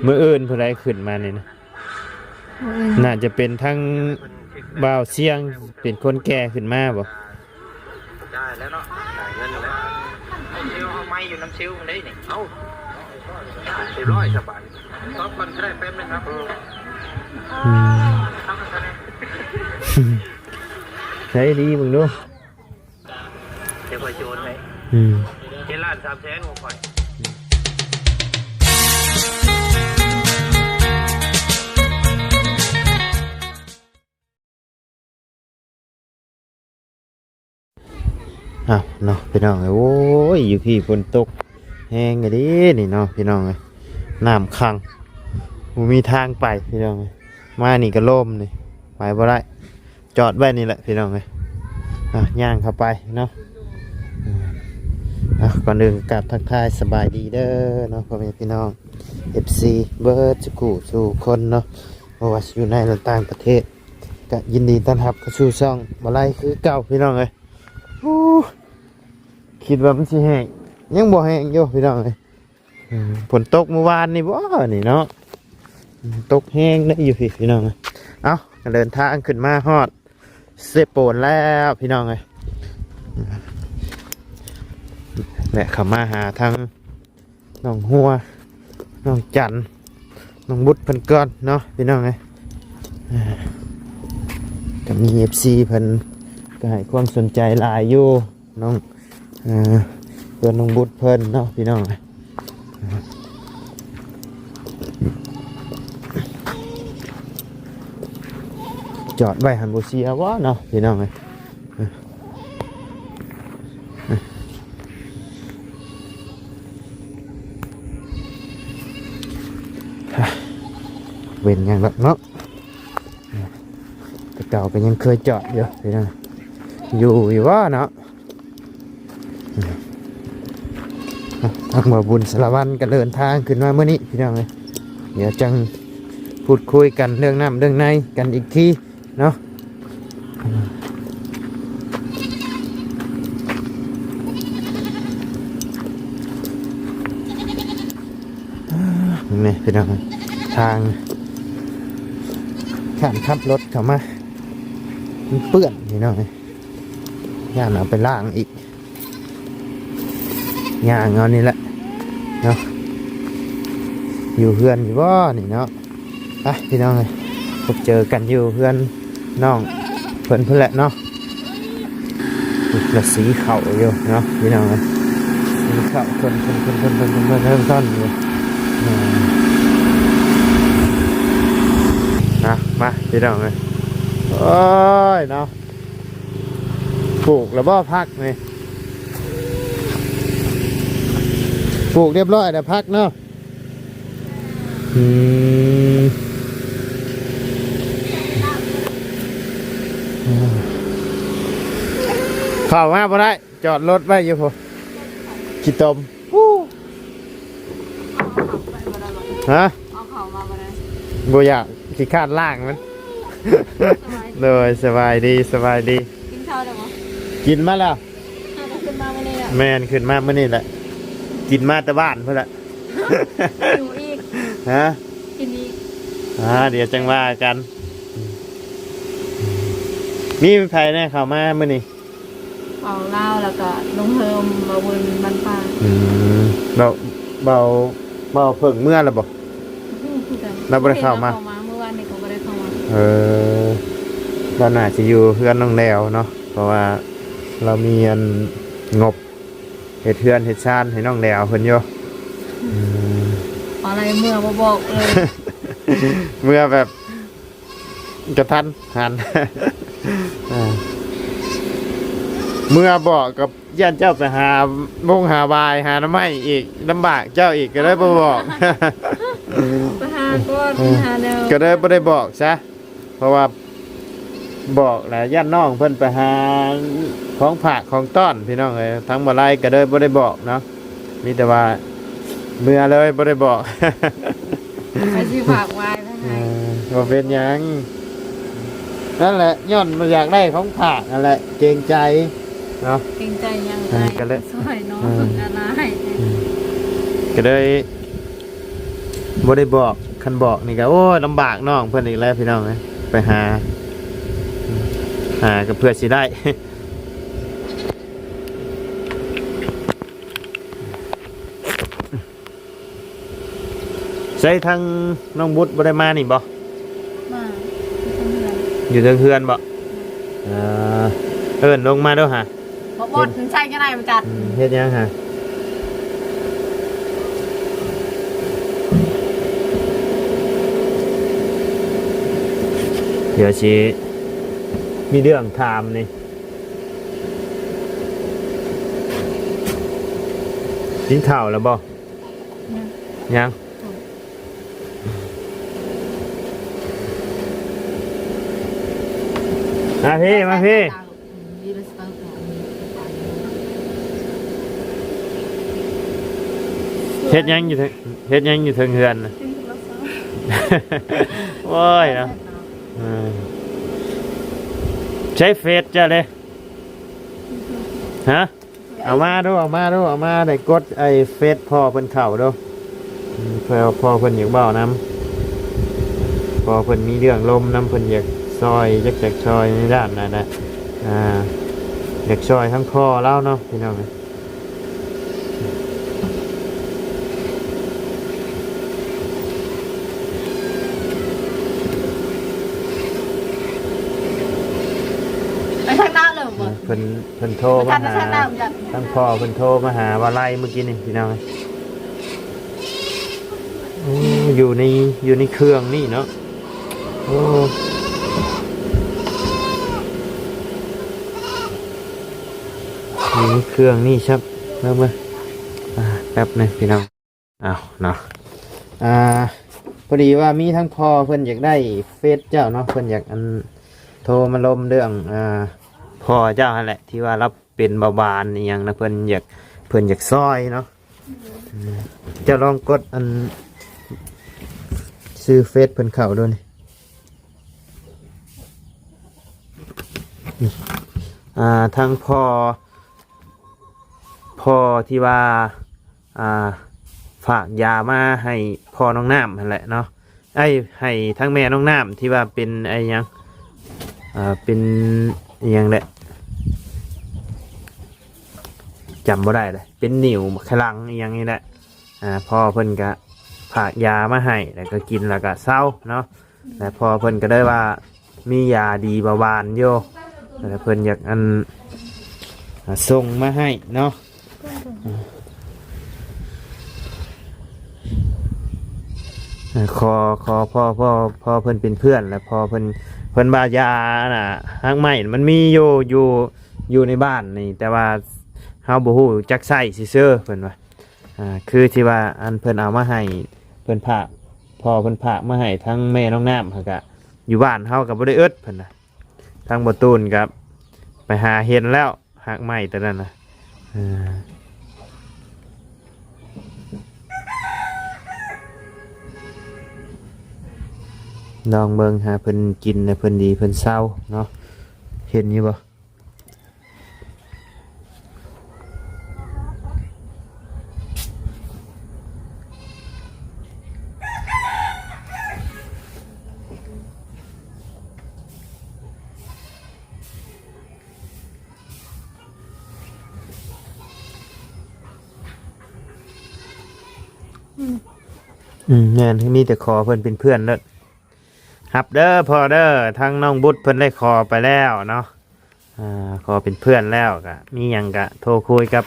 ມື້ອື່ນຜູ້ໃດຂຶ້ນມານີ້ນະ? ມື້ອື່ນ ໜ້າຈະເປັນທັງບ່າວຊຽງ ເປັນຄົນແກ່ຂຶ້ນມາບໍ່? ໄດ້ແລ້ວເນາະ ໄດ້ເງິນແລ້ວ ເຊວເຮົາໄມ້ຢູ່ນຳເຊວເດ້ນີ້ ເອົ້າ ຮຽບຮ້ອຍ ສະບາຍ ຕອບກ່ອນກໍໄດ້ແປັບໜຶ່ງ ອືມ ໃຊ້ດີເບິ່ງດູ ດຽວຂ້ອຍໂຈນໃຫ້ ອືມ ເຈັດລ້ານສາມແສນຂອງຂ້ອຍ. ອ້າວເນາະ ພີ່ນ້ອງເອີຍ ໂອ້ຍ ຢູ່ພີ້ຝົນຕົກແຮງອີ່ຫຼີນີ້ເນາະ ພີ່ນ້ອງເອີຍ ນ້ຳຂັງ ບໍ່ມີທາງໄປ ພີ່ນ້ອງເອີຍ ມານີ້ກໍລົມນີ້ ໄປບໍ່ໄດ້ ຈອດໄວ້ນີ້ແຫຼະ ພີ່ນ້ອງເອີຍ ອ່ະ ຍ່າງເຂົ້າໄປເນາະ ອ່າ ອ່ະ ກ່ອນອື່ນກາບທັກທາຍສະບາຍດີເດີເນາະ ພໍ່ແມ່ພີ່ນ້ອງ ເອັຟຊີ ເບິດສູ່ຜູ້ສູ່ຄົນເນາະ ບໍ່ວ່າຊິຢູ່ໃນ ແລະ ຕ່າງປະເທດ ກະຍິນດີຕ້ອນຮັບເຂົ້າສູ່ຊ່ອງບໍ່ໄລຄືເກົ່າ ພີ່ນ້ອງເອີຍ. ໂອ້ ຄິດວ່າມັນຊິແຫ້ງ ຍັງບໍ່ແຫ້ງຢູ່ ພີ່ນ້ອງເອີຍ. ອືມ ຝົນຕົກມື້ວານນີ້ບໍ່ນີ້ເນາະ ຕົກແຮງເດ້ຢູ່ພີ້ ພີ່ນ້ອງເອີຍ. ເອົ້າ ກໍເດີນທາງຂຶ້ນມາຮອດເຊໂປນແລ້ວ ພີ່ນ້ອງເອີຍ ແລະ ເຂົ້າມາຫາທາງ ນ້ອງຫົວ ນ້ອງຈັນ ນ້ອງບຸດເພິ່ນກ່ອນເນາະ ພີ່ນ້ອງເອີຍ. ອ່າ ກໍມີເອັຟຊີເພິ່ນກໍໃຫ້ຄວາມສົນໃຈຫຼາຍຢູ່ ນ້ອງ ເອີ ເພື່ອນນ້ອງບຸດເພິ່ນເນາະ ພີ່ນ້ອງເອີຍ. ຈອດໄວ້ຫັ້ນບໍ່ເສຍບໍ່ເນາະ ພີ່ນ້ອງເອີຍ. ເປັນຫຍັງດອກເນາະ ແຕ່ເກົ່າກໍຍັງເຄີຍຈອດຢູ່ ພີ່ນ້ອງ ຢູ່ຢູ່ບໍ່ເນາະ. ທາງບ່າວບຸນສາລະວັນກໍເດີນທາງຂຶ້ນມາມື້ນີ້ ພີ່ນ້ອງເອີຍ. ດຽວຈັ່ງພູດຄຸຍກັນເລື່ອງນ້ຳເລື່ອງໃນກັນອີກທີ ເນາະ ນີ້ພີ່ນ້ອງ ທາງ ຂ້າມຂັບລົດເຂົ້າມາ ມັນເປື້ອນພີ່ນ້ອງ ຢ້ານເອົາໄປລ້າງອີກ. ຍ່າງເອົານີ້ແຫຼະເນາະ ຢູ່ເຮືອນຢູ່ບໍ່ນີ້ເນາະ. ໄປພີ່ນ້ອງເອີຍ ພົບເຈີກັນຢູ່ເຮືອນນ້ອງເພິ່ນພຸ້ນແຫຼະເນາະ. ລະສີເຂົ້າຢູ່ເນາະພີ່ນ້ອງເອີຍ ສີເຂົ້າເພິ່ນ ເພິ່ນ ເພິ່ນ ເພິ່ນ ເພິ່ນ ເພິ່ນ ເພິ່ນຢູ່. ອ່າ ມາພີ່ນ້ອງເອີຍ ໂອ້ຍເນາະ. ປູກແລ້ວບໍ່ຜັກນີ້? ປູກຮຽບຮ້ອຍແລ້ວຜັກເນາະ. ອືມ ເຂົ້າມາບໍ່ໄດ້ ຈອດລົດໄວ້ຢູ່ພຸ້ນ ຂີ້ຕົມ. ຮະ? ເອົາເຂົ້າມາບໍ່ໄດ້ ບໍ່ຢາກ ຂີ້ຄ້ານລ້າງມັນ. ສະບາຍດີ ໂດຍ ສະບາຍດີ ສະບາຍດີ. ກິນເຂົ້າແລ້ວບໍ່? ກິນມາແລ້ວ. ຫາກໍຂຶ້ນມາມື້ນີ້ແຫຼະ. ແມ່ນ ຂຶ້ນມາມື້ນີ້ແຫຼະ ກິນມາແຕ່ບ້ານພຸ້ນແຫຼະ. ຫິວອີກ. ຮະ? ກິນອີກ. ອ່າ ດຽວຈັ່ງວ່າກັນ. ມີໃຜແດ່ເຂົ້າມາມື້ນີ້? ເອົາລາວ ແລ້ວກໍລຸງເຮີມ ບ່າວບຸນ ບ້ານປ່າ. ອືມ ເບົາ ເບົາ ເບົາເຜິ້ງເມືອແລ້ວບໍ່? ອືມ ຄືກັນ ລາວບໍ່ໄດ້ເຂົ້າມາ ບໍ່ເຫັນລາວເຂົ້າມາ ມື້ວານນີ້ກໍບໍ່ໄດ້ເຂົ້າມາ. ເອີ ລາວໜ້າຊິຢູ່ເຮືອນນ້ອງແຫຼວເນາະ ເພາະວ່າລາວມີອັນງົບເຮັດເຮືອນເຮັດຊານໃຫ້ນ້ອງແຫຼວເພິ່ນຢູ່. ອືມ ອືມ ອາໄລເມືອບໍ່ບອກເລີຍ ເມືອແບບ ກະທັນຫັນ ອ່າ ເມື່ອບອກກໍຢ້ານເຈົ້າໄປຫາວົງຫາວາຍ ຫາໜໍ່ໄມ້ອີກ ລຳບາກເຈົ້າອີກ ກໍເລີຍບໍ່ບອກ. ໄປຫາກ່ອນ ເອີ ໄປຫາແນວ ກໍເລີຍບໍ່ໄດ້ບອກຊະ ເພາະວ່າບອກແລ້ວຢ້ານນ້ອງເພິ່ນໄປຫາຂອງຝາກຂອງຕ້ອນ ພີ່ນ້ອງເອີຍ. ທາງບໍ່ໄລກໍເລີຍບໍ່ໄດ້ບອກເນາະ. ມີແຕ່ວ່າເມືອເລີຍ ບໍ່ໄດ້ບອກ. ໄປຊິຝາກວາຍໄປໃຫ້ ເອີ ບໍ່ເປັນຫຍັງ. ນັ້ນແຫຼະ ຍ້ອນບໍ່ຢາກໄດ້ຂອງຝາກນັ້ນແຫຼະ ເກງໃຈເນາະ. ເກງໃຈຫຍັງ ເອີ ໄດ້ ກໍເລີຍຊ່ວຍນ້ອງ ເອີ ກໍໄດ້ ອືມ ກໍເລີຍ ບໍ່ໄດ້ບອກ ຄັນບອກນີ້ກໍ ໂອ້ຍ ລຳບາກນ້ອງເພິ່ນອີກແລ້ວພີ່ນ້ອງເອີຍ ໄປຫາ ຫາກໍເພື່ອຊິໄດ້ ໃສທາງນ້ອງບຸດບໍ່ໄດ້ມານີ້ບໍ່? ມາ ຢູ່ເທິງເຮືອນບໍ່? ເອີ ເອີ້ນລົງມາດູຫາ ບໍ່ ບໍ່ ເຮັດ ໃຊ້ກໍໄດ້ມັນກັດ ອືມ ເຮັດຫຍັງຫາ? ດຽວຊິມີເລື່ອງຖາມນີ້ ກິນເຂົ້າແລ້ວບໍ່? ຍັງ ຍັງ ມາພີ້ ມາພີ້ ເຮັດຫຍັງຢູ່ເທິງ ເຮັດຫຍັງຢູ່ເທິງເຮືອນນະ? ໂອ້ຍເນາະ ເອີ ໃຊ້ເຟສເຈົ້າເດ້ ຮະ? ເອົາມາດູ ເອົາມາດູ ເອົາມາ ໄດ້ກົດໄອ້ເຟສພໍ່ເພິ່ນເຂົ້າດູ ອືມ ເພື່ອພໍ່ເພິ່ນຢາກເວົ້ານຳ ພໍ່ເພິ່ນມີເລື່ອງລົມນຳ ເພິ່ນຢາກຊ່ອຍ ຢາກ ຢາກຊ່ອຍໃນດ້ານນັ້ນນະ ອ່າ ຢາກຊ່ອຍທັງພໍ່ລາວເນາະ ພີ່ນ້ອງເອີຍ. ໄປທາງໜ້າເລີຍບໍ່? ເພິ່ນ ເພິ່ນໂທມາຫາ ທາງພໍ່ເພິ່ນໂທມາຫາວ່າໄລ່ມື້ກີ້ນີ້ພີ່ນ້ອງ ໂອ້ ຢູ່ໃນ ຢູ່ໃນເຄື່ອງນີ້ເນາະ ໂອ້ ຢູ່ໃນເຄື່ອງນີ້ຊັບ ເບິ່ງ ເບິ່ງ ອ່າ ແປັບໜຶ່ງພີ່ນ້ອງ. ອ້າວເນາະ ອ່າ ພໍດີວ່າມີທັງພໍ່ເພິ່ນຢາກໄດ້ເຟສເຈົ້າເນາະ ເພິ່ນຢາກອັນ ໂທມາລົມເລື່ອງ ອ່າ ພໍ່ເຈົ້າຫັ້ນແຫຼະ ທີ່ວ່າລາວເປັນເບົາຫວານອີ່ຫຍັງນະ ເພິ່ນຢາກ ເພິ່ນຢາກຊ່ອຍເນາະ ເຈົ້າລອງກົດອັນ ຊື່ເຟສເພິ່ນເຂົ້າດູນີ້ ອ່າ ທາງພໍ່ ພໍ່ທີ່ວ່າ ອ່າ ຝາກຢາມາໃຫ້ພໍ່ນ້ອງນ້ຳຫັ້ນແຫຼະເນາະ ເອີຍ ໃຫ້ທາງແມ່ນ້ອງນ້ຳທີ່ວ່າເປັນໄອ້ຫຍັງ ອ່າ ເປັນອີ່ຫຍັງແຫຼະ ຈຳບໍ່ໄດ້ເລີຍ ເປັນໜິວໄຂ່ຫຼັງອີ່ຫຍັງນີ້ແຫຼະ ອ່າ ພໍ່ເພິ່ນກະຝາກຢາມາໃຫ້ ແລ້ວກໍກິນ ແລ້ວກໍເຊົາເນາະ ແລະ ພໍ່ເພິ່ນກໍໄດ້ວ່າມີຢາດີເບົາຫວານຢູ່ ແລະ ເພິ່ນຢາກອັນ ອ່າ ສົ່ງມາໃຫ້ເນາະ ຂໍ ຂໍພໍ່ ພໍ່ ພໍ່ເພິ່ນເປັນເພື່ອນ ແລະ ພໍ່ເພິ່ນ ເພິ່ນວ່າຢານະ ຮາກໄມ້ມັນມີຢູ່ ຢູ່ ຢູ່ໃນບ້ານນີ້ ແຕ່ວ່າເຮົາບໍ່ຮູ້ຈັກໃຊ້ຊື່ໆ ເພິ່ນວ່າ ອ່າ ຄືທີ່ວ່າອັນເພິ່ນເອົາມາໃຫ້ ເພິ່ນຝາກ ພໍ່ເພິ່ນຝາກມາໃຫ້ທາງແມ່ນ້ອງນ້ຳຫັ້ນກະ ຢູ່ບ້ານເຮົາກະບໍ່ໄດ້ອຶດ ເພິ່ນນະ ທາງບໍ່ຕູນກະໄປຫາເຫັນແລ້ວ ຮາກໄມ້ໂຕນັ້ນນະ ເອີ ລອງເບິ່ງ ຫາເພິ່ນກິນແລ້ວເພິ່ນດີເພິ່ນເຊົາເນາະ ເຫັນຢູ່ບໍ່? ອືມ ອືມ ແມ່ນ ມີແຕ່ຂໍເພິ່ນເປັນເພື່ອນເດີ ຮັບເດີພໍ່ເດີ ທາງນ້ອງບຸດເພິ່ນໄດ້ຂໍໄປແລ້ວເນາະ ອ່າ ຂໍເປັນເພື່ອນແລ້ວ ກະມີຫຍັງກະໂທຄຸຍກັບ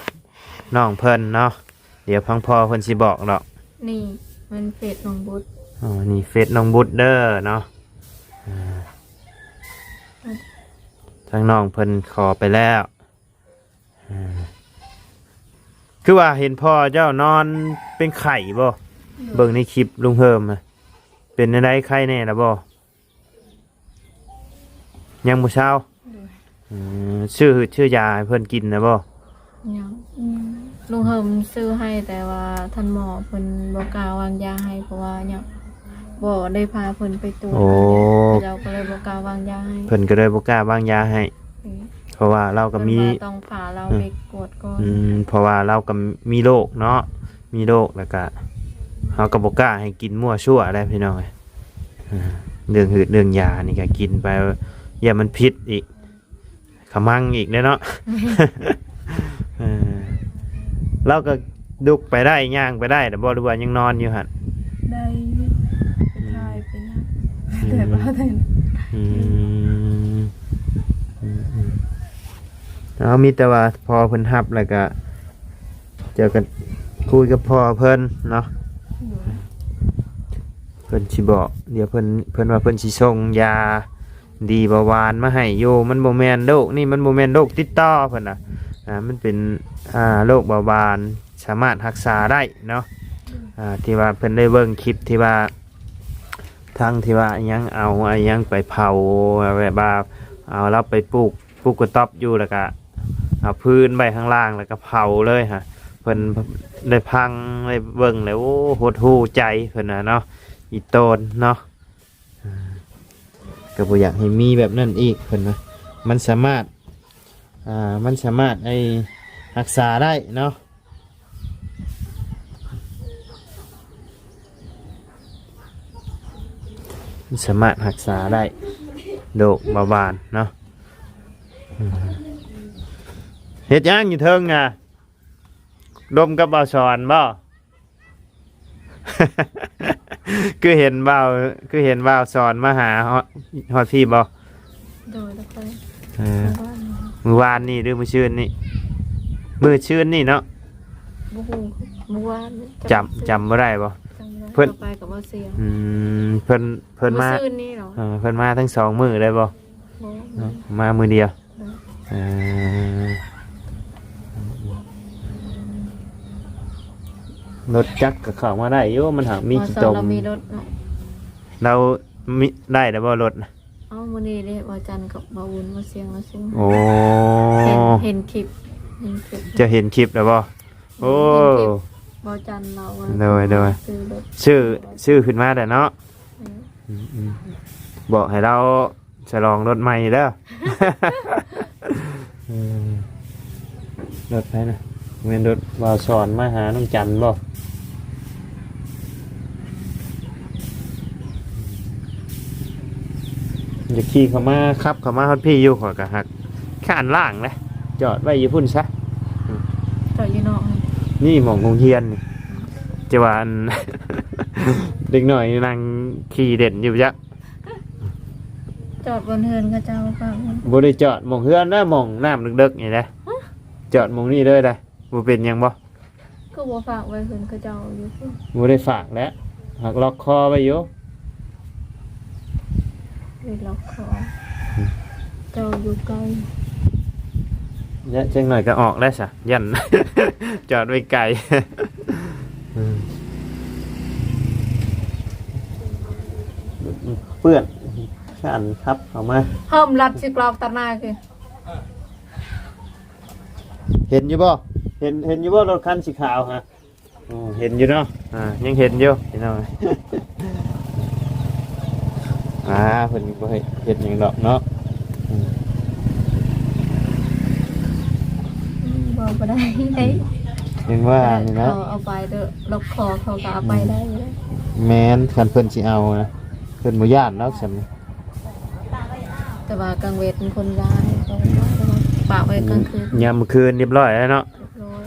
ນ້ອງເພິ່ນເນາະ ດຽວທາງພໍ່ເພິ່ນຊິບອກດອກ ນີ້ແມ່ນເຟສນ້ອງບຸດ ອໍ ນີ້ເຟສນ້ອງບຸດເດີເນາະ ອ່າ ອືມ ທາງນ້ອງເພິ່ນຂໍໄປແລ້ວ ອ່າ ຄືວ່າເຫັນພໍ່ເຈົ້ານອນເປັນໄຂ້ບໍ່? ໂດຍ ເບິ່ງໃນຄລິບລຸງເຮີມນະ ເປັນແນວໃດ ໄຂ້ແນ່ລະບໍ່? ຍັງບໍ່ເຊົາ? ໂດຍ ເອີ ຊື້ ຊື້ຢາໃຫ້ເພິ່ນກິນນະບໍ່? ຍັງ ອືມ ລຸງເຮີມຊື້ໃຫ້ ແຕ່ວ່າທ່ານໝໍເພິ່ນບໍ່ກ້າວາງຢາໃຫ້ ເພາະວ່າຍັງບໍ່ໄດ້ພາເພິ່ນໄປກວດ ໂອ້ ເຂົາເຈົ້າກໍເລີຍບໍ່ກ້າວາງຢາໃຫ້ ເພິ່ນກໍເລີຍບໍ່ກ້າວາງຢາໃຫ້ ອືມ ເພາະວ່າລາວກໍມີ ເພິ່ນວ່າຕ້ອງພາລາວ ອືມ ໄປກວດກ່ອນ ອືມ ເພາະວ່າລາວກໍມີໂລກເນາະ ມີໂລກ ແລ້ວກະ ເຮົາກໍບໍ່ກ້າໃຫ້ກິນມົ້ວຊົ່ວໄດ໋ພີ່ນ້ອງເອີຍ. ເອີ ເລື່ອງຮືດເລື່ອງຢານີ້ກໍກິນໄປ ຢ້ານມັນຜິດອີກ ຂະມັງອີກເດ້ເນາະ. ເອີ ລາວກໍລຸກໄປໄດ້ ຍ່າງໄປໄດ້ແລ້ວບໍ່ ຫຼືວ່າຍັງນອນຢູ່ຫັ້ນ? ໄດ້ຢູ່ ອືມ ຖ່າຍໄປນຳ ອືມ ແຕ່ວ່າໄດ້ ອືມ ອືມ ເອົາ ມີແຕ່ວ່າພໍເພິ່ນຮັບແລ້ວກໍ ເຈົ້າກໍຄຸຍກັບພໍ່ເພິ່ນເນາະ ໂດຍ ເພິ່ນຊິບອກ ດຽວເພິ່ນ ເພິ່ນວ່າເພິ່ນຊິສົ່ງຢາດີເບົາຫວານມາໃຫ້ຢູ່. ມັນບໍ່ແມ່ນໂລກນີ້ ມັນບໍ່ແມ່ນໂລກຕິດຕໍ່ ເພິ່ນວ່າ ອ່າ ມັນເປັນ ອ່າ ໂລກເບົາຫວານ ສາມາດຮັກສາໄດ້ເນາະ. ອ່າ ທີ່ວ່າເພິ່ນໄດ້ເບິ່ງຄລິບທີ່ວ່າ ທັງທີ່ວ່າອີຫຍັງ ເອົາອີຫຍັງໄປເຜົາ ແບບວ່າເອົາລາວໄປປູກ ປູກກະຕ໊ອບຢູ່ ແລ້ວກະເອົາພື້ນໄວ້ຂ້າງລ່າງ ແລ້ວກະເຜົາເລີຍຫັ້ນ. ເພິ່ນໄດ້ຟັງໄດ້ເບິ່ງແລ້ວ ໂອ້ ຫົດຫູ່ໃຈເພິ່ນວ່າເນາະ ອີ່ຕົນເນາະ. ອ່າ ກໍບໍ່ຢາກໃຫ້ມີແບບນັ້ນອີກເພິ່ນວ່າ ມັນສາມາດ ອ່າ ມັນສາມາດໄດ້ຮັກສາໄດ້ເນາະ. ມັນສາມາດຮັກສາໄດ້ ໂລກເບົາຫວານເນາະ. ເຮັດຫຍັງຢູ່ເທິງນະ? ລົມກັບບ່າວສອນບໍ່? ຄືເຫັນບ່າວ ຄືເຫັນບ່າວສອນມາຫາ ຮອດ ຮອດພີ້ບໍ່? ໂດຍ ແລ້ວໄປ ເອີ ມື້ວານນີ້ ມື້ວານນີ້ຫຼືມື້ຊືນນີ້? ມື້ຊືນນີ້ເນາະ ບໍ່ຮູ້ ມື້ວານນີ້ ຈຳ ຈຳບໍ່ໄດ້ບໍ່? ຈຳບໍ່ໄດ້ ເພິ່ນ ເຂົ້າໄປກັບບໍ່ສຽງ ອືມ ເພິ່ນ ເພິ່ນມາ ມື້ຊືນນີ້ເນາະ ເອີ ເພິ່ນມາທັງສອງມື້ໄດ້ບໍ່? ບໍ່ ເນາະ ມາມື້ດຽວ ເອີ ລົດຈັກກໍເຂົ້າມາໄດ້ຢູ່ ມັນຫາກມີ ບໍ່ ຂີ້ຕົມ ລາວມີລົດເນາະ ລາວມີ ໄດ້ແລ້ວບໍ່ລົດນະ? ເອົ້າ ມື້ນີ້ເດ້ ບ່າວຈັນກັບບ່າວບຸນ ບ່າວສຽງ ບ່າວສຽງ ໂອ້ ເຫັນ ເຫັນຄລິບ ເຫັນຄລິບ ເຈົ້າເຫັນຄລິບແລ້ວບໍ່? ໂອ້ ເຫັນຄລິບ ບ່າວຈັນລາວວ່າ ໂດຍ ໂດຍ ຊື້ລົດ ຊື້ ຊື້ຂຶ້ນມາແລ້ວເນາະ ອືມ ອືມ ອືມ ບອກໃຫ້ລາວ ສະຫຼອງລົດໃໝ່ເດີ. ເອີ ລົດໃຜນະ? ແມ່ນລົດບ່າວສອນມາຫານ້ອງຈັນບໍ່? ຢາກຂີ່ເຂົ້າມາ ຂັບເຂົ້າມາຮອດພີ້ຢູ່ ຂ້ອຍກໍຫາກຄ້ານລ້າງເດ້ ຈອດໄວ້ຢູ່ພຸ້ນຊະ. ຈອດຢູ່ນອກ ນີ້ໝ່ອງໂຮງຮຽນນີ້ ຈະວ່າອັນ ເດັກນ້ອຍນັ່ງຂີ່ເລ່ນຢູ່ຈັກ ຈອດບ່ອນເຮືອນເຂົາເຈົ້າ ບໍ່ໄດ້ຈອດໝ່ອງເຮືອນນະ ໝ່ອງນ້ຳເດິກໆນີ້ນະ ຮະ? ຈອດໝ່ອງນີ້ເລີຍນະ ບໍ່ເປັນຫຍັງບໍ່? ຄືບໍ່ຝາກໄວ້ເຮືອນເຂົາເຈົ້າຢູ່ພຸ້ນ? ບໍ່ໄດ້ຝາກແຫຼະ ຫາກລັອກຄໍໄວ້ຢູ່ ໄດ້ລັອກຄໍ ເຈົ້າຢູ່ໃກ້ ແລະ ຈັກໜ້ອຍກໍອອກແລ້ວຊະ ຢ້ານຈອດໄວ້ໄກ ເປື້ອນ ຢ້ານຂັບເຂົ້າມາ ເຮີ້ມລັດຊິກລອກຕັດໜ້າຄື ເຫັນຢູ່ບໍ່? ເຫັນ ເຫັນຢູ່ບໍ່ ລົດຄັນສີຂາວຫະ? ໂອ້ ເຫັນຢູ່ເນາະ ອ່າ ຍັງເຫັນຢູ່ພີ່ນ້ອງ ອ່າ ເພິ່ນບໍ່ເຮັດ ເຮັດຫຍັງດອກເນາະ ອືມ ອືມ ເວົ້າບໍ່ໄດ້ ອືມ ຍັງວ່ານີ້ນະ ເຂົາເອົາໄປເດີ ລັອກຄໍເຂົາກໍເອົາໄປໄດ້ຢູ່ ແມ່ນ ຄັນເພິ່ນຊິເອົານະ ເພິ່ນບໍ່ຢ້ານດອກສ່ຳນີ້ ແຕ່ວ່າກາງເວັນຄົນຮ້າຍ ປະໄວ້ກາງຄືນ ຍາມມື້ຄືນຮຽບຮ້ອຍແລ້ວເນາະ ໂດຍ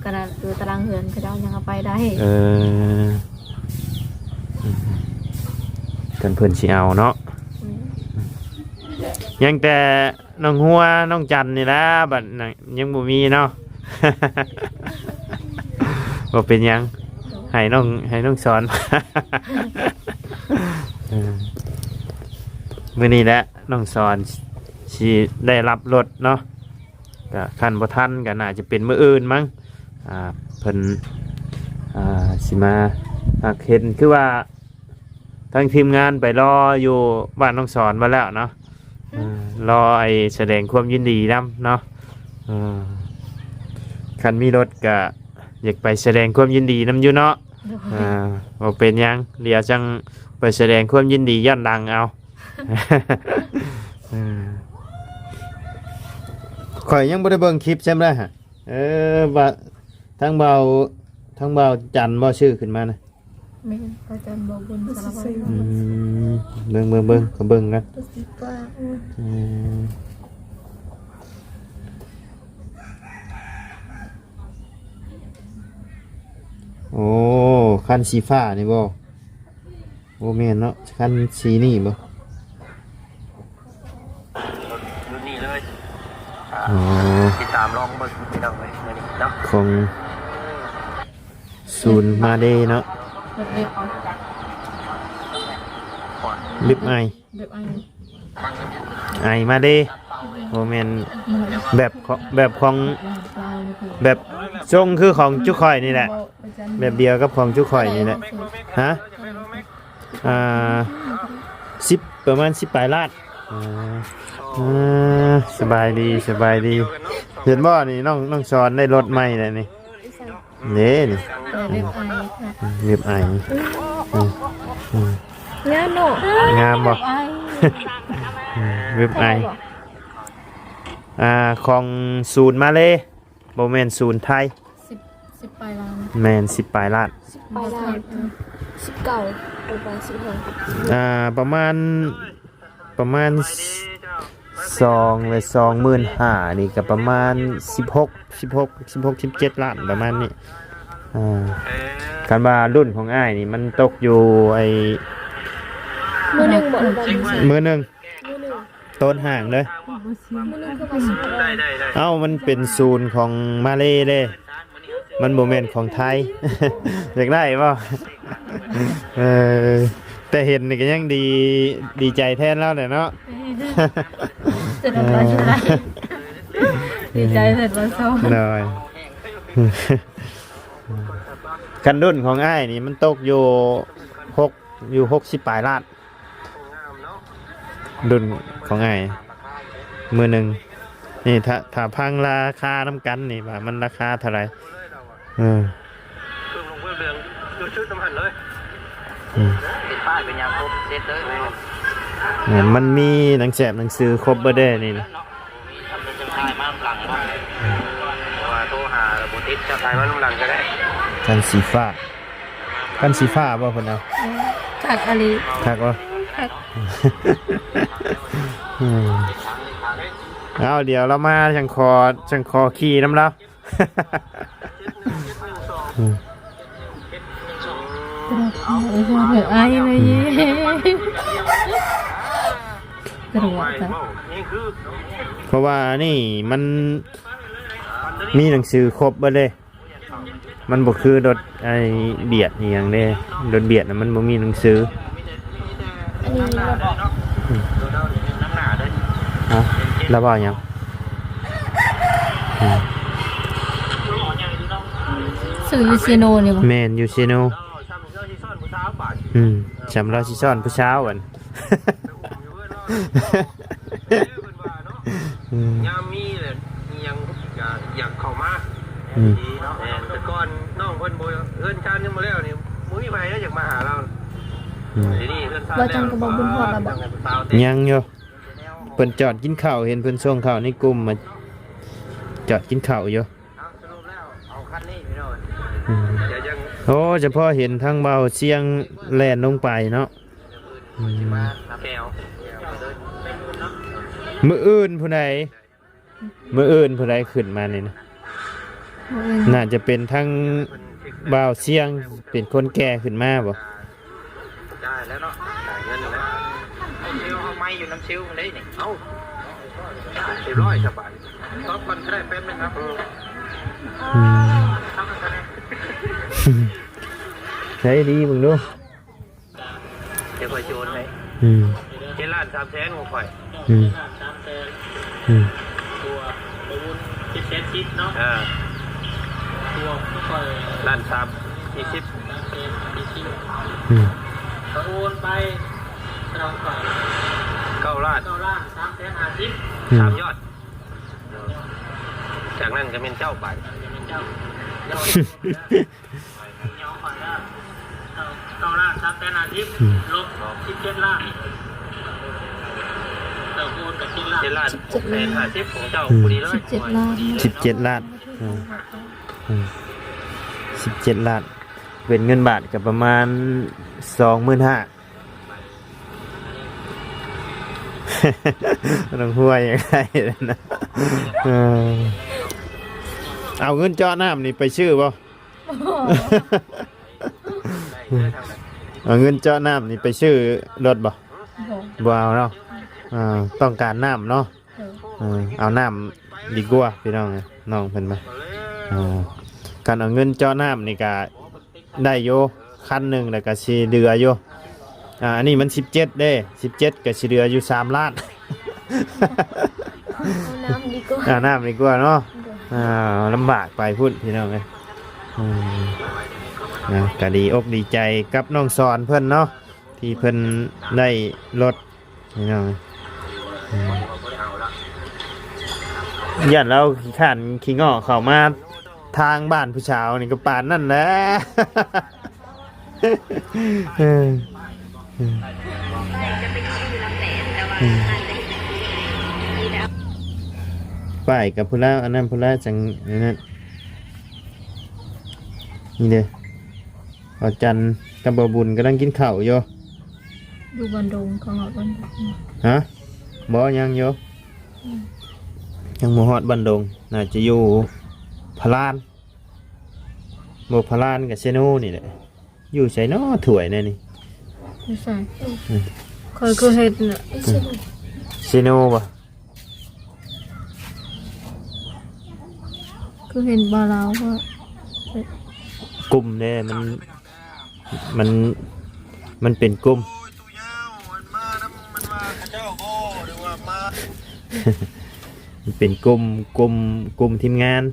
ຂະໜາດຢູ່ຕາລາງເຮືອນເຂົາເຈົ້າຍັງເອົາໄປໄດ້ ເອີ ຄັນເພິ່ນຊິເອົາເນາະ ອືມ ຍັງແຕ່ນ້ອງຫົວ ນ້ອງຈັນນີ້ລະ ບັດນັ້ນຍັງບໍ່ມີເນາະ ບໍ່ເປັນຫຍັງ ໃຫ້ນ້ອງ ໃຫ້ນ້ອງສອນ ເອີ ມື້ນີ້ແຫຼະ ນ້ອງສອນຊິໄດ້ລັບລົດເນາະ ກະຄັນບໍ່ທັນກະໜ້າຈະເປັນມື້ອື່ນມັ້ງ ອ່າ ເພິ່ນ ອ່າ ຊິມາຮັກເຫັນ ຄືວ່າທາງທີມງານໄປລໍຢູ່ບ້ານນ້ອງສອນມາແລ້ວເນາະ ອືມ ອ່າ ລໍໄອ້ສະແດງຄວາມຍິນດີນຳເນາະ ອ່າ ຄັນມີລົດກະຢາກໄປສະແດງຄວາມຍິນດີນຳຢູ່ເນາະ ໂດຍ ອ່າ ບໍ່ເປັນຫຍັງ ດຽວຈັ່ງໄປສະແດງຄວາມຍິນດີຍ້ອນຫຼັງເອົາ ເອີ ຂ້ອຍຍັງບໍ່ໄດ້ເບິ່ງຄລິບຊ້ຳເລີຍຫະ ເອີ ວ່າທາງບ່າວ ທາງບ່າວຈັນບໍ່ຊື້ຂຶ້ນມານະ? ແມ່ນ ພະຈັນບໍ່ບຸນສາລະວັນ. ອືມ ເບິ່ງ ເບິ່ງ ເບິ່ງ ກໍເບິ່ງກັນ. ອືມ ໂອ້ ຄັນສີຟ້ານີ້ບໍ່? ບໍ່ແມ່ນເນາະ ຄັນສີນີ້ບໍ່? ລຸ້ນນີ້ເລີຍ. ອໍ ຕິດຕາມລອງເບິ່ງພີ່ນ້ອງເອີຍ ມື້ນີ້ເນາະ ຂອງສູນມາເດເນາະ. ເລັບໄອ ເລັບໄອ ໄອມາເດ ບໍ່ແມ່ນແບບຂອງ ແບບຂອງ ແບບຊົງຄືຂອງຈຸຂ້ອຍນີ້ແຫຼະ ແບບດຽວກັບຂອງຈຸຂ້ອຍນີ້ແຫຼະ. ຮະ? ອ່າ ສິບ ປະມານສິບປາຍລ້ານ. ອ່າ ອ່າ ສະບາຍດີ ສະບາຍດີ. ເຫັນບໍ່ນີ້ ນ້ອງ ນ້ອງສອນໄດ້ລົດໃໝ່ແລ້ວນີ້. ເດ້ນີ້ ເອີ ເວັບໄອ ເວັບໄອ. ອືມ ອືມ ງາມເນາະ ງາມບໍ່? ເວັບໄອ ເວັບໄອ ອ່າ ຂອງສູນມາເລ ບໍ່ແມ່ນສູນໄທ. ສິບ ສິບປາຍລ້ານ. ແມ່ນ ສິບປາຍລ້ານ ປາຍລ້ານ ເອີ ສິບເກົ້າ ປາຍ ປາຍສິບຫ້າ. ອ່າ ປະມານ ປະມານສອງ ແລະ ສອງໝື່ນຫ້າ ນີ້ກໍປະມານສິບຫົກ ສິບຫົກ ສິບຫົກ ສິບເຈັດລ້ານປະມານນີ້. ອ່າ ຄັນວ່າລຸ້ນຂອງອ້າຍນີ້ມັນຕົກຢູ່ໄອ້ ມື້ໜຶ່ງບໍ່? ມື້ໜຶ່ງ ມື້ໜຶ່ງ ໂຕນຫ່າງເລີຍ. ມື້ໜຶ່ງຄືວ່າສິບຫົກ. ເອົ້າ ມັນເປັນສູນຂອງມາເລເດ້. ມັນບໍ່ແມ່ນຂອງໄທ. ຢາກໄດ້ບໍ່? ເອີ ແຕ່ເຫັນນີ້ກໍຍັງດີ ດີໃຈແທນລາວແຫຼະເນາະ. ຈະນ້ຳຕາຊິໄຫຼ ດີໃຈແທນລາວ. ໂດຍ ຄັນລຸ້ນຂອງອ້າຍນີ້ມັນຕົກຢູ່ຫົກ ຢູ່ຫົກສິບປາຍລ້ານ. ລຸ້ນຂອງອ້າຍ ມື້ໜຶ່ງນີ້ ຖ້າ ຖ້າຟັງລາຄານຳກັນນີ້ ວ່າມັນລາຄາເທົ່າໃດ. ເອີ ເພີ່ມລົງເພີ່ມເຫຼືອງ ຈຸດໆນຳຫັ້ນເລີຍ. ອືມ ເປັນປ້າຍເປັນຫຍັງຄົບເສັດເລີຍ. ແມ່ນ ມັນມີໜັງແສບໜັງສືຄົບເບິດເດ້ນີ້ນະ. ເພາະວ່າໂທຫາແລ້ວບໍ່ຕິດ ຈະຖ່າຍມານຳຫຼັງກໍໄດ້. ຄັນສີຟ້າ ຄັນສີຟ້າບໍ່ເພິ່ນເອົາ? ເອີ ຄັກອີ່ຫຼີ. ຄັກບໍ່? ຄັກ. ອືມ ເອົາ ດຽວລາວມາຈັ່ງຂໍ ຈັ່ງຂໍຂີ່ນຳລາວ. ອືມ ອືມ ເພາະວ່ານີ້ມັນມີໜັງສືຄົບເບິດເດ້. ມັນບໍ່ຄືລົດໄອ້ບຽດອີ່ຫຍັງເດ້ ລົດບຽດນະມັນບໍ່ມີໜັງສື. ອັນນີ້ລົດອອກ. ອືມ ຮະ? ລາວເວົ້າຫຍັງ? ອືມ ຊື້ຢູ່ເຊໂນນີ້ບໍ່? ແມ່ນ ຢູ່ເຊໂນ. ອືມ ສ່ຳລາວຊິຊ້ອນຜູ້ສາວຫັ້ນ. ອືມ ຍາມມີແຫຼະ ມີຫຍັງກໍຢາກເຂົ້າມາ. ອືມ ດີເນາະ. ແມ່ນ ແຕ່ກ່ອນນ້ອງເພິ່ນບໍ່ ເຮືອນຊານຍັງບໍ່ແລ້ວນີ້ ບໍ່ມີໃຜຢາກມາຫາລາວ. ອືມ ດຽວນີ້ເຮືອນຊານແລ້ວ ບໍ່ຈັນກໍບໍ່ບຸນຮອດລາວບໍ່? ຍັງຢູ່ ເພິ່ນຈອດກິນເຂົ້າ ເຫັນເພິ່ນສົ່ງເຂົ້າໃນກຸ່ມ ມາຈອດກິນເຂົ້າຢູ່. ເອົາ ສະຫຼຸບແລ້ວເອົາຄັນນີ້ພີ່ນ້ອງ. ອືມ ດຽວຍັງ ໂອ້ ສະເພາະເຫັນທາງບ່າວຊຽງແລ່ນລົງໄປເນາະ. ອືມ ແກ້ວ ມື້ອື່ນຜູ້ໃດ ມື້ອື່ນຜູ້ໃດຂຶ້ນມານີ້ນະ? ມື້ອື່ນ ໜ້າຈະເປັນທາງບ່າວຊຽງ ເປັນຄົນແກ່ຂຶ້ນມາບໍ່? ຈ່າຍແລ້ວເນາະ ຈ່າຍເງິນແລ້ວ. ເອົາ ເອົາໄມ້ຢູ່ນຳຊິວເດ້ນີ້. ເອົ້າ ຮຽບຮ້ອຍ ສະບາຍ. ຕອບກ່ອນກໍໄດ້ ແປັບໜຶ່ງຄັບ. ອືມ ໃຊ້ດີເບິ່ງດູ. ດຽວຂ້ອຍໂອນໃຫ້. ອືມ ເຈັດລ້ານສາມແສນຂອງຂ້ອຍ. ອືມ ອືມ ບວກປະມູນເຈັດແສນສິບເນາະ. ເອີ ບວກຂ້ອຍລ້ານສາມສີ່ສິບ. ອືມ ຂ້ອຍໂອນໄປສະດອງຂ້ອຍເກົ້າລ້ານ ເກົ້າລ້ານສາມແສນຫ້າສິບ. ອືມ ສາມຍອດ. ຈາກນັ້ນກໍແມ່ນເຈົ້າໄປ. ເກົ້າລ້ານສາມແສນຫ້າສິບ ອືມ ລົບສິບເຈັດລ້ານ. ເຈົ້າໂອນກັບເຈັດລ້ານ. ເຈັດລ້ານ ສິບເຈັດລ້ານ ຂອງເຈົ້າ ອືມ ພໍດີເລີຍ. ສິບເຈັດລ້ານ ສິບເຈັດລ້ານ. ອືມ ອືມ ສິບເຈັດລ້ານ ເປັນເງິນບາດກໍປະມານສອງໝື່ນຫ້າ. ນ້ອງຮວຍຢາກໄດ້ນະ ເອີ ເອົາເງິນເຈາະນ້ຳນີ້ໄປຊື້ບໍ່? ເອົາເງິນເຈາະນ້ຳນີ້ໄປຊື້ລົດບໍ່? ບໍ່ ບໍ່ເອົາເນາະ ອ່າ ຕ້ອງການນ້ຳເນາະ. ເອີ ເອີ ເອົານ້ຳດີກວ່າພີ່ນ້ອງເອີຍ ນ້ອງເພິ່ນມາ ເອີ ຄັນເອົາເງິນເຈາະນ້ຳນີ້ກະໄດ້ຢູ່ ຄັນໜຶ່ງແລ້ວກະຊິເຫຼືອຢູ່ ອ່າ ອັນນີ້ມັນສິບເຈັດເດ້ ສິບເຈັດກະຊິເຫຼືອຢູ່ສາມລ້ານ. ເອົານ້ຳດີກວ່າ ອ່າ ນ້ຳດີກວ່າເນາະ ໂດຍ ອ່າ ລຳບາກໄປພຸ້ນພີ່ນ້ອງເອີຍ ອືມ ນະ ກະດີອົກດີໃຈກັບນ້ອງສອນເພິ່ນເນາະ ທີ່ເພິ່ນໄດ້ລົດ ພີ່ນ້ອງ ອືມ ຢ້ານລາວຂີ້ຄ້ານຂີ້ງໍ້ເຂົ້າມາທາງບ້ານຜູ້ສາວນີ້ກໍປານນັ້ນແຫຼະ ເອີ ເອີ ເອີ ປ້າຍກັບຜູ້ລາວ ອັນນັ້ນຜູ້ລາວຈັ່ງ ອັນນັ້ນ ນີ້ເດ້ ບ່າວຈັນກັບບ່າວບຸນກຳລັງກິນເຂົ້າຢູ່ ຢູ່ບ້ານດົງ ເຂົາຮອດບ້ານດົງ ຮະ? ບໍ່ ຍັງຢູ່ ອືມ ຍັງບໍ່ຮອດບ້ານດົງ ໜ້າຈະຢູ່ພະລານ ບໍ່ພະລານກໍເຊໂນນີ້ແຫຼະ ຢູ່ໃສນໍຖ້ວຍແນວນີ້ ຢູ່ໃສ? ອືມ ຂ້ອຍຄືເຫັນນະ ອືມ ເຊໂນບໍ່? ຄືເຫັນບ່າວລາວວ່າ ກຸ່ມເດ້ ມັນ ມັນ ມັນເປັນກຸ່ມ ມັນເປັນກຸ່ມ ກຸ່ມ ກຸ່ມທີມງານ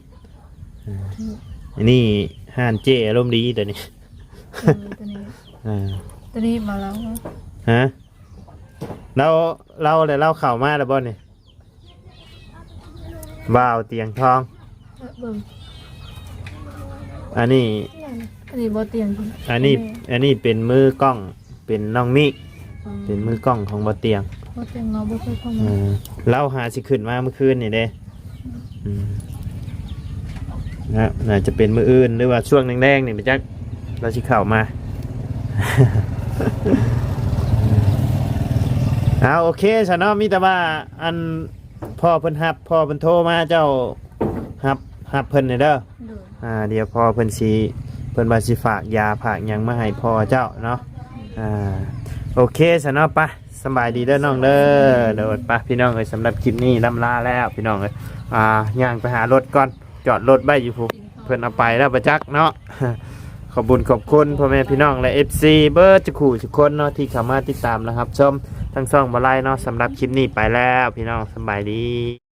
ອ່າ ອັນນີ້ຮ້ານເຈ້ອາລົມດີຕົວນີ້ ເອີ ຕົວນີ້ ອ່າ ຕົວນີ້ບ່າວລາວ ຮະ? ລາວ ລາວ ແລ້ວລາວເຂົ້າມາແລ້ວບໍ່ນີ້? ບ່າວຕຽງທອງ ເບິ່ງ ອັນນີ້ ອັນນີ້ບໍ່ຕຽງ ອັນນີ້ ອັນນີ້ເປັນມືກ້ອງ ເປັນນ້ອງມິກ ອືມ ເປັນມືກ້ອງຂອງບ່າວຕຽງ ບ່າວຕຽງລາວບໍ່ເຄີຍເຂົ້າມາ ເອີ ລາວຫາຊິຂຶ້ນມາມື້ຄືນນີ້ເດ້ ອືມ ນະ ໜ້າຈະເປັນມື້ອື່ນ ຫຼືວ່າຊ່ວງແລງໆນີ້ ບໍ່ຈັກລາວຊິເຂົ້າມາ ເອົາ ໂອເຄຊະເນາະ ມີແຕ່ວ່າ ອັນ ພໍ່ເພິ່ນຮັບ ພໍ່ເພິ່ນໂທມາ ເຈົ້າຮັບ ຮັບເພິ່ນແດ່ເດີ ໂດຍ ອ່າ ດຽວພໍ່ເພິ່ນຊິ ເພິ່ນວ່າຊິຝາກຢາຝາກຫຍັງມາໃຫ້ພໍ່ເຈົ້າເນາະ ອ່າ ໂອເຄຊະເນາະ ໄປ ສະບາຍດີເດີນ້ອງເດີ ໂດຍ ໄປພີ່ນ້ອງເອີຍ ສຳລັບຄລິບນີ້ລ່ຳລາແລ້ວພີ່ນ້ອງເອີຍ ອ່າ ຍ່າງໄປຫາລົດກ່ອນ ຈອດລົດໄວ້ຢູ່ພຸ້ນ ເພິ່ນເອົາໄປແລ້ວບໍ່ຈັກເນາະ ຂອບບຸນຂອບຄຸນພໍ່ແມ່ພີ່ນ້ອງ ແລະ ເອັຟຊີ ເບິດທຸກຜູ້ທຸກຄົນເນາະ ທີ່ເຂົ້າມາຕິດຕາມ ແລະ ຮັບຊົມທາງຊ່ອງບ່າວໄລເນາະ ສຳລັບຄລິບນີ້ໄປແລ້ວພີ່ນ້ອງ ສະບາຍດີ.